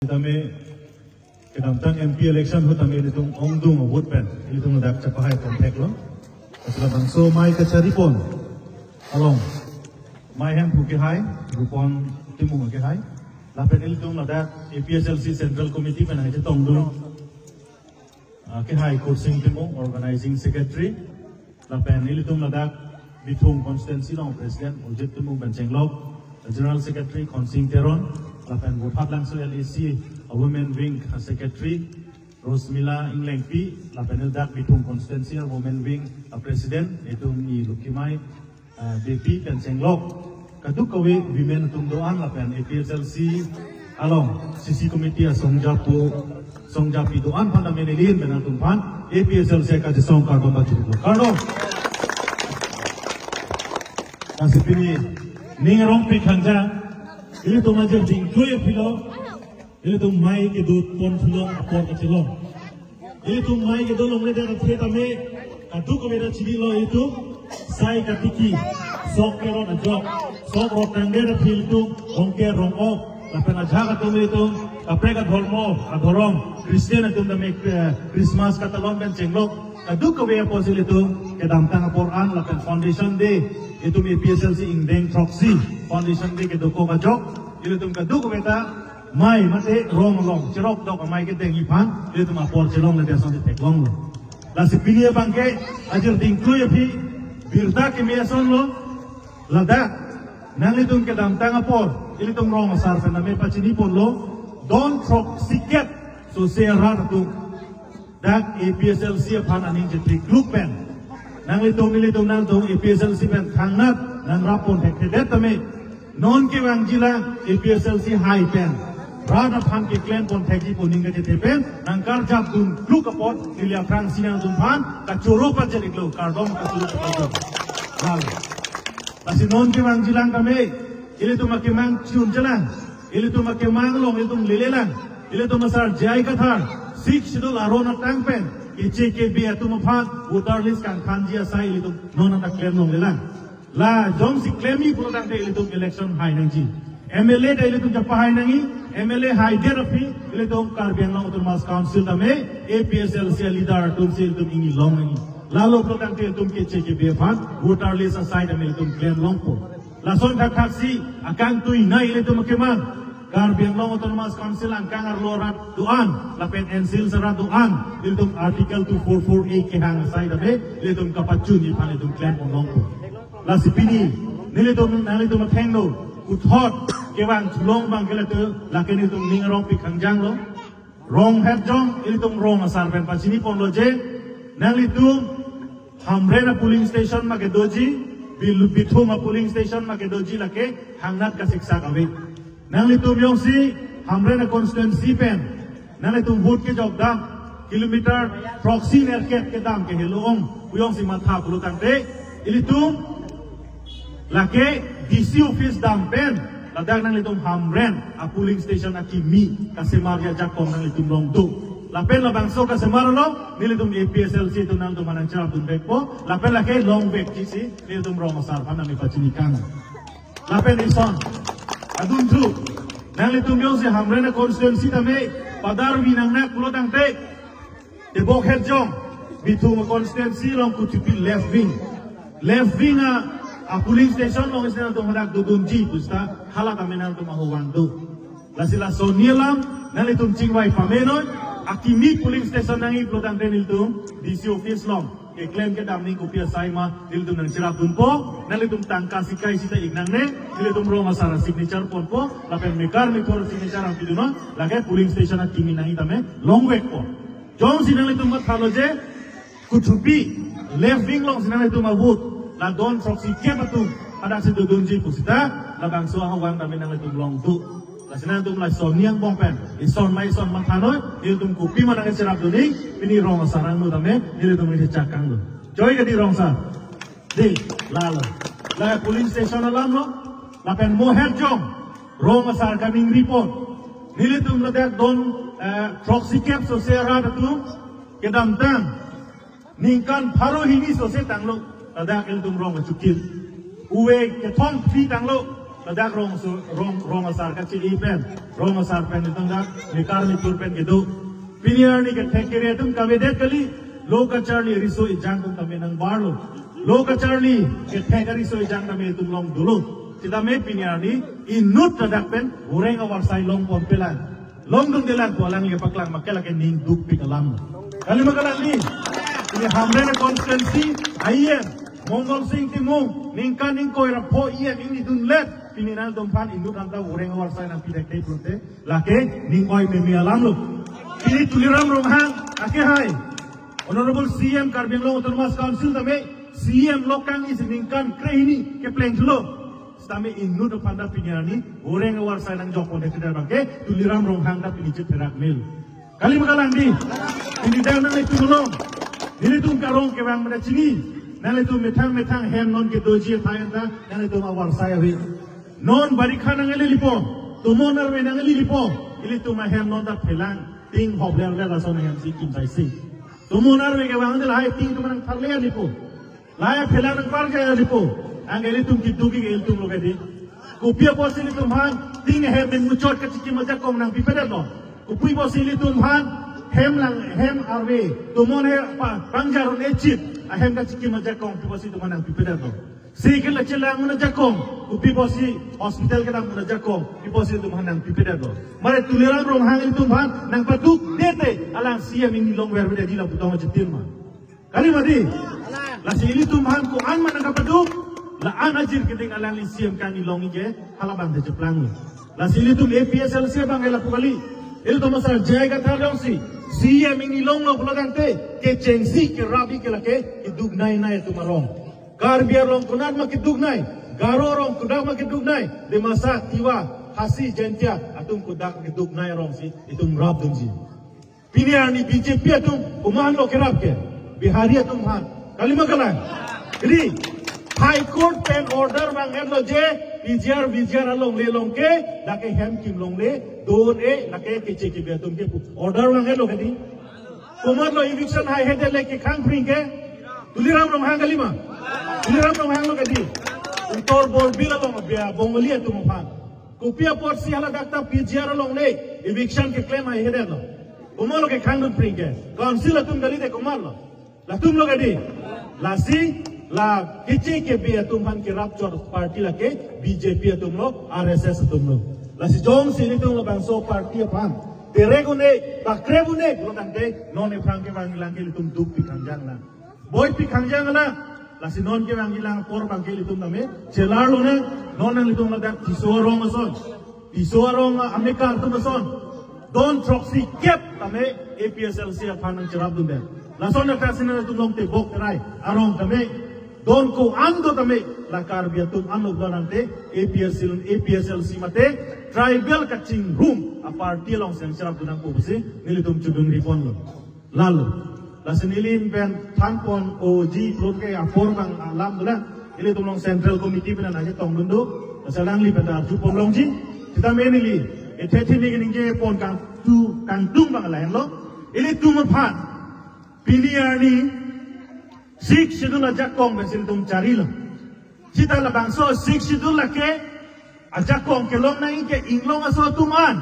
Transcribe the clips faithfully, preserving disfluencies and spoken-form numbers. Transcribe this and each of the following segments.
Tame kedamtang M P election ahut tame ilitum ongdung a-vote pen ilitum ladak chepahai pontheklo. Lasi labangso amei kachari pon along amei hemphu kehai, Rupon Timung kehai. Lapen ilitum ladak A P H L C Central Committee pen hei chetongdung, ah, kehai Kursing Timung, Organizing Secretary. Lapen ilitum ladak Bithung Constituency along President Ojit Timung pen chenglok, General Secretary Khonsing Teron, lapen Vothatlangso L A C a-Women Wing a-Secretary Rosmila Englengpi, lapen ladak Bithung Constituency a-Women Wing a-President itum ni Lukimai, ah, Beypi pen chenglok kadokave women atum do-an lapen A P H L C along C C committee asongjapo, songjapi do-an aphan tame neli pen nangtum aphan A P H L C kachesong kardom pachirlo. Kardom. Lasi pini ning arongpik khangjang, ilitum ajir dingklui aphi lo, ilitum amei kedo pon thulong apor kachelong. Ilitum amei kedo longledet athe tame kadokave ta chinilo, ilitum sai katiki, sok kerot ajok, sok rot tangdet aphi ilitum rong ke rong ok, lapen ajahak atum ilitum kaprek adhormo, adhorom, Christian atum tame, eh, Christmas katalon pen chenglok kadokave apotsi ilitum kedamtang apor an lapen Foundation Day, ilitum A P H L C ingdeng throksi Foundation Day kedokok ajok, ilitum kadokave ta amei mate rong along cherokdok amei kedengji aphan ilitum apor chelongledet asonsi theklonglo. Lasi pini abangke ajir dingklui aphi birta keme ason lo. Ladak nanglitum kedamtang apor ilitum rong asar pen tame pachini ponlo, don throksi kep sose arat atum dak A P H L C aphan aning chethekluk pen nanglitum, ilitum nangtum A P H L C pen thangnat nangrap ponthekthedet tame, non kevangjilang A P H L C hai pen rat aphan keklem ponthekji pu aning kachethe pen nangkarjapdun kluk apot neli aphrangsi nangtum aphan kachoro pachiriklo, kardom kachoro pachiriklo. Lalo. Lasi non kevangjilang tame, ilitum akemang chun chelang, ilitum akemang along ilitum lelelang, ilitum asar J I Kathar, Sixth Schedule aron atang pen keche kebe atum aphan voter list kangthanji asai ilitum non anta klem longlelang. La jongsi klemji pulo tangte ilitum election hai nangji. M L A ta ilitum chepahai nangji, M L A haidet aphi ilitum Karbi Anglong Autonomous Council tame A P H L C leader atumsi ilitum ingni long nangji. Lalo pulo tangte ilitum keche kebe aphan voter list asai tame ilitum klem longpo. Lason thakthaksi akangtui nai ilitum akemang Karbi Anglong Autonomous Council angkang arlo rat do-an lapen N C Hills arat do-an, ilitum Article two four four A kehang asai tame ilitum kapachunji aphan ilitum klem pon longpo. Lasi pini nelitum nanglitum athengno puthot kevang thulong abangke lake, lake nelitum ning arongpik khangjanglo. Rong het jong ilitum rong asar pen pachini ponlo je, nanglitum Hamren a-polling station ma kedoji, Bil-, Bithung a-polling station ma kedoji lake hangnat kasiksak ave. Nanglitum jongsi Hamren a-constituency pen nanglitum vote kejok dam, kilometer throksi nerkep kedam ke helo ong pu jongsi matha pulo tangte, ilitum lake D C office dam pen ladak nanglitum Hamren a-polling station akimi kasemar ajakong nanglitum along do. Lapen labangso kasemar along nelitum A P H L C atum nangtum aphan nangcherapdun vekpo. Lapen lake longvekji si nelitum rong asar aphan nangpachini kang. Lapen ison adunthu, nanglitum jongsi Hamren a-constituency tame padarvi nangnak pulo tangte, tebok het jong Bithung a-constituency along Kuthupi left wing, left wing a, a-polling station alongsi nangtum hadak dodunji pusita hala tame nangtum ahowang do. Lasi laso nialam nanglitum chingvai pamenoi, akimi polling station nangji pulo tangte nelitum D C office along keklem kedam ning kopi asai ma nelitum nangcherapdunpo, nanglitum tangka sika isi ta ik nangne, nelitum rong asar a-signature ponpo, lapen mekar methor signature nangpidunnon, lake polling station akimi nangji tame longvekpo. Jongsi nanglitum mathalo je, Kuthupi left wing alongsi nanglitum avote, la don throksi kep atum hadaksi dodunji pusita, labangso ahowang tame nanglitum along do. Lasi nangtum laso niang bong pen ison ma ison mathanoi, nelitum kopima nangcherapdun ik, pini rong asar angno tame nelitum nangchechak kanglo. Joy kadi rong asar. Dei, lalo. La polling station alam lo, lapen mo het jong rong asar kaningri pon. Nelitum ladak don, eh, throksi kep sose arat atum kedamtang ningkan pharo hini sose tanglo ladak ilitum rong kachukir. Uve kethom phli tanglo Ladak rong su, rong, rong asar kachi-i pen, rong asar pen itum dak, mikar mitur pen kedo. Pini arni kethek kere atum kavedet kali, lo kacharli riso ejang atum tame nangbarlo. Lo kacharli kethek ariso ejang tame itum long dolo. Sitame pini arni inut ladak pen, ureng avarsai longponpelang. Longdundelang pu alangli paklang ma ke lake ning dukpik alam. Kalima kalang di. Pini Hamren constituency, I M, Mongal Sing Timung, ningkan ingkoi ra pho E M ingnidunnat, pini nangtumphan inut anta ureng avarsai nangpidet ke pulote, lake ning oi meme alamlo. Pini Tuliram Ronghang, ake hai. Honorable C M Karbi Anglong Autonomous Council tame, C M lokang isi ningkan krehini kepleng thulo. Sitame inut aphan ta pini arni, ureng avarsai nangjokpondet abangke, Tuliram Ronghang ta pini chetherak mil. Kalima kalang di, pini dang nanglitum along, nelitum karong kevang mena chini, nanglitum methang methang hem non kedoji athai anta, nanglitum avarsai ave. Non barikha nanglilipo, tomon arve nanglilipo, ilitum ahem non ta phelang, ting hop ler ler ason hem si kimsai si. Tomon arve kevang de lahai ting itum nangtharle alipo. Lahai phelang nangparke alipo. Anke ilitum keduk ke ilitum lo ke di. Kopi apotsi ilitumphan, ting hem pen muchot kachikim ajakong nangpipedetlo. Kopi apotsi ilitumphan, hem lang, hem arve, tomon he pa, pangjar un echip, ahem kachikim ajakong, kopi apotsi itumphan nangpipedetlo. Cycle chelang un ajakong, kopi apotsi hospital kedam un ajakong, kopi apotsi itumphan nangpipedetlo. Mane Tuliram Ronghang itumphan nangpadukdetde, alang C M ingni longvervedet di lapu tong achitin ma. Kalima di. Lasi ilitumphan ko-an ma nangkapaduk, la-an ajir keding alangli C M kangni longji ke, halabang de cheplanglo. Lasi ilitum A P H L C abang ke lapu kali. Ilitum asar J I Kathar jongsi C M ingni longlo pulo tangte, kechengsi kerabi ke lake, keduknei nei atum arong. Karbi arong konat ma keduknei, Garo arong konat ma keduknei, Dimasa, Tiwa, Khasi, Jaintia, atum kodak keduknei arong si, itum rapdunji. Pini arni B J P atum, komatlo kerap ke, Bihari atumphan. Kalima kalang. Jadi, High Court pen order vang-etlo je, P G R, V G R alongle long ke, lake hem kim longle, do-un-e, lake keche kebe atum ke pu. Order vang-etlo ke di. Komatlo eviction haihedet le kekhang pring ke, Tuliram Ronghang kalima. Tuliram Ronghang lo ke di. Uttar Borbil along abia Bongali atum aphan. Kopi apotsi hala dakta P G R alongle, eviction keklem haihedetlo. Komatlo kekhangdun pring ke. Council atum kalite komatlo. Latum lo ke di. Lasi, la keche kebe atumphan kerap chot party lake, B J P atumlo, R S S atumlo. Lasi jongsi ilitum labangso party aphan. Terek un-e, pakrep un-e, pulo tangte, non ephrang kevangjilang ke ilitum dukpik kangjang lang. Boipik kangjang lang. Lasi non kevangjilang apor abangke ilitum tame, chelarlo nang, non nanglitum ladak Tisso arong ason. Tisso arong amekar atum ason. Don throksi kep tame A P H L C aphan nangcherapdundet. Lason akrasi nanglitum long tebok terai arong tame. Don ko-an do tame la Karbi atum anlo pulo tangte A P H L C, A P H L C mate tribal kachingrum a party alongsi nangcherapdun nangpo pusi nelitum chudunri ponlo. Lalo. Lasi neli pen thanpon oji plot ke apor abang alam dolang. Ilitum along Central Committee pen nangchetongdun do. Lasi alangli pen ta arjupon longji. Sitame neli ethe thini keningje pon kangtu kangtung abang lahenlo. Ilitum aphan pini arni Sixth Schedule ajakong pensi ilitum charilo. Sita labangso Sixth Schedule lake ajakong kelong nangji ke inglong aso atum an.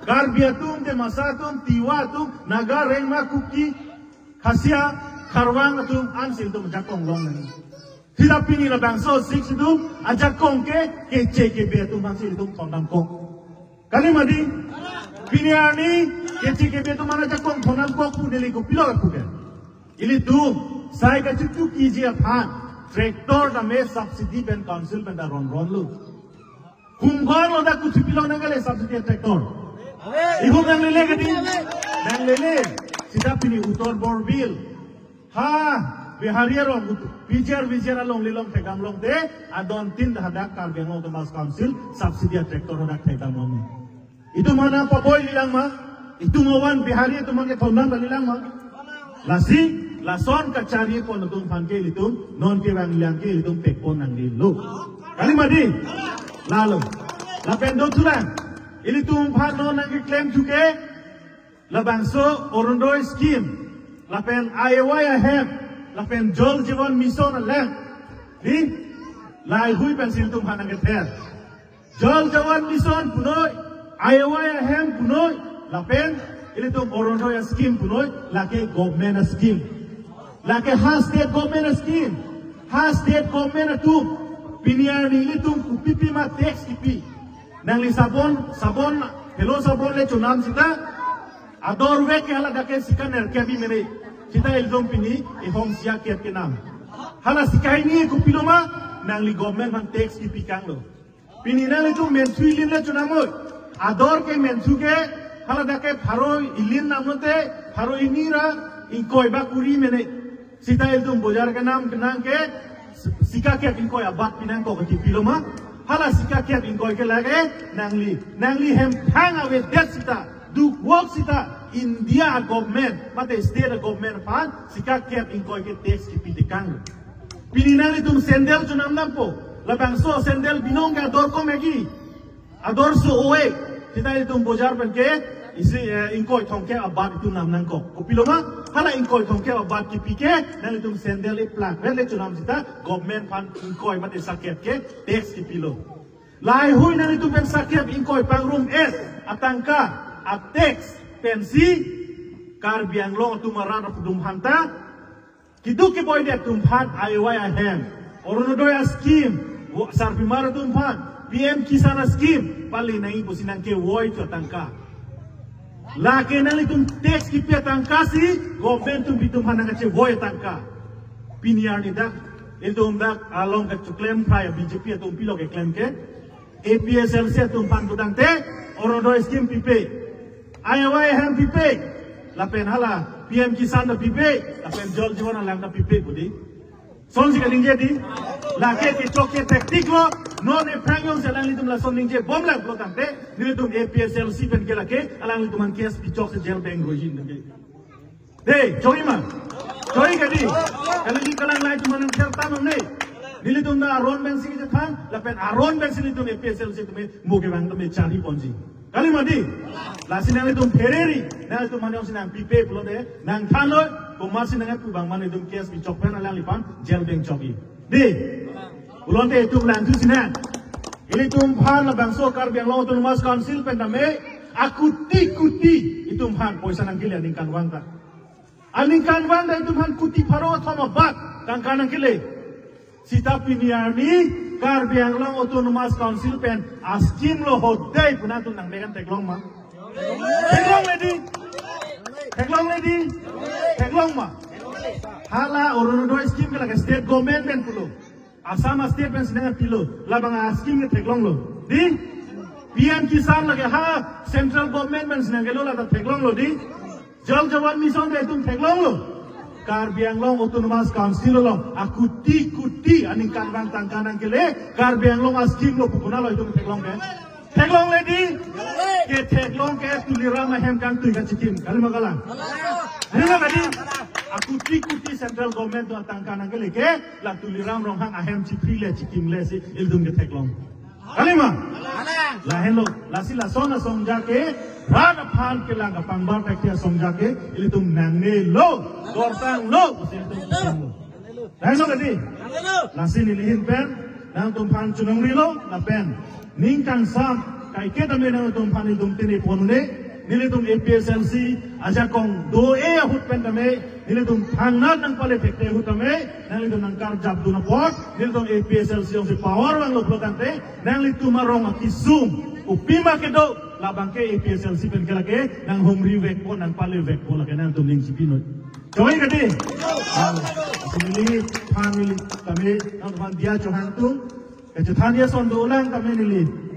Karbi atum, Dimasa atum, Tiwa atum, Naga, Rengma, Kuki, Khasia, Kharwang atum ansi ilitum ajakong long nangji. Sita pini labangso Sixth Schedule ajakong ke keche kebe atum ansi ilitum thondamkok. Kalima di, pini arni keche kebe atum an ajakong thondamkok pu neli kopilo pu ke. Ilitum, sai kachitu kiji aphan, tractor tame subsidy pen council pen ta ronronlo. Kumbar lo dak kuchipilo nangkele subsidy tractor. Ihum nanglele ke di, nanglele. Sita pini Uttar Borbil. Ha, Bihari arong, P G R, V G R alongle long thekdam longte, adon tin dah dak Karbi Anglong Autonomous Council, subsidy tractor dak thekdam long. Itum aphan paboililang ma, itum awan Bihari atum aphan kethondam kalilang ma. Lasi, lason kacharipon atum aphan ke ilitum, non kevangjilang ke ilitum pekpon nangdilo. Kalima di, lalo, lapen dothulang, ilitum aphan non nangkeklem thuke, labangso Orunodoi scheme, lapen I A Y ahem, lapen Jal Jeevan Mission alang, di, lahaihui pensi ilitum aphan nangkether. Jal Jeevan Mission punoi, I Y I hem punoi, lapen ilitum Orunodoi scheme punoi, lake government scheme. Lake ha state government scheme. Ha state government atum. Pini arni ilitum kopipima tax kipi. Nangli sabon, sabon, helo sabon le chonam sita. Ador vek ke hala dak ke sika nerkep bi mene. Sita ilitum pini, ihong sika kep kenam. Hala sika hini kopiloma, nangli government aphan tax kipi kanglo. Pini nanglitum menthu ilin le chonamoi. Ador ke menthu ke, hala dak ke pharo ilin namlote, pharo hini ra, ingkoi ba kuri mene. Sita ilitum bojar kenam kenang ke, sika kep ingkoi abat pinangkok kipiloma. Hala sika kep ingkoi ke lake, nangli, nangli hemphang avedet sita, dukvok sita, India government, mate state government aphan, sika kep ingkoi ke tax kipi tekang. Pini nanglitum sandal chonam dampo. Labangso sandal binong ke ador komegi. Ador so oe. Sita ilitum bojar pen ke isi, eh, ingkoi thomkep abat itum nam nangkok. Kopiloma, hala ingkoi thomkep abat kipi ke nanglitum sandal iplak vet le chonam sita government aphan ingkoi mate sakep ke tax kipilo. Laheihui nanglitum pen sakep ingkoi pangrum-et atangka a tax pensi Karbi Anglong atum arat atum aphanta keduk keboidet atum aphan I Y I hem, Orunodoi scheme, wo-, sarpimar atum aphan, P M Kisan scheme, pali nangji pusi nangkevoi cho tangka. Lake nanglitum tax kipi tangka si, government atum bitum aphan nangkachevoi tangka. Pini arni dak, ilitum dak along kachoklem phai B J P atum pilo keklem ke, A P H L C atum aphan putangte, Orunodoi scheme pipe. I Y I hem pipe. Lapen hala P M Kisan ta pipe. Lapen Jal Jeevan alam ta pipe pudi. Sonsi kaningje di. Lake kechok ke tactic lo. Non ephrang jongsi alanglitum lason ningjebom lang pulotangte, nelitum A P H L C pen ke lake, alanglitum aphan case pichok si jail bang rojin lake. Dei, choi ma? Choi kadi? Kali di kalang lai atum nangther tang ne. Nelitum ta aron pensi kechethan, lapen aron pensi nelitum A P H L C atum mo kevang atum charli ponji. Kali ma di? Lasi nanglitum phereri, nanglitum mane si nangpipe pulote, nangthanlo, komatsi nangpu abang mane nelitum case pichok pen alangliphan jail bang chokji. Dei. Pulote itum langthu sinang. Ilitum aphan labangso Karbi Anglong Autonomous Council pen tame, akuti kuti itum aphan poisa nangkele aningkanvang ta. Aningkanvang ta itum aphan kuti pharo thom abat tangka nangkele. Sita pini arni Karbi Anglong Autonomous Council pen a scheme lo hodai pu nangtum nangdekan theklong ma? Theklongle di. Theklongle di. Theklong ma? Hala Orunodoi scheme ke lake state government pen pulo. Assam state pensi nangpilo. Labang a scheme ke theklonglo. Di? P M Kisan lake ha central government pensi nangkelo, la ta theklonglo di. Jal Jeevan Mission ta itum theklonglo. Karbi Anglong Autonomous Council along akuti kuti aningkanvang tangka nangkele, Karbi Anglong a scheme lo pu konatlo itum theklong ke? Theklongle di? Ketheklong ke Tuliram ahem kangtui kachikim. Kali ma kalang? Kali ma kadi? Akuti kuti central government atum atangka nangkele ke, la Tuliram Ronghang ahem chipri le chikim le si ilitum ketheklong. Kali ma? Lahenlo, lasi lason asong ja ke, rat aphan kelang kapangbar thekthek asong ja ke, ilitum nangnelo, gortanglo, ilitum nangnelo. Lahenlo kadi? Lasi neli ahin pen, nangtum aphan chonongrilo, lapen ning kangsam, kaiketa me nangtum aphan ilitum tini pon-un-e, nelitum A P H L C ajakong do-e ahut pen tame, nelitum thangnat nangpale thekthek ahut tame, nanglitum nangkarjapdun apot, nelitum A P H L C jongsi power vanglo pulotangte, nanglitum arong akesung, kopima kedo, labang ke A P H L C pen ke lake, nanghumri vekpo, nangpale vekpo lake nangtum ning chipinoi. Choi kadi? Neli aphan neli tame, nangtum aphan diya chohangtung, kachethan ason dolang tame neli.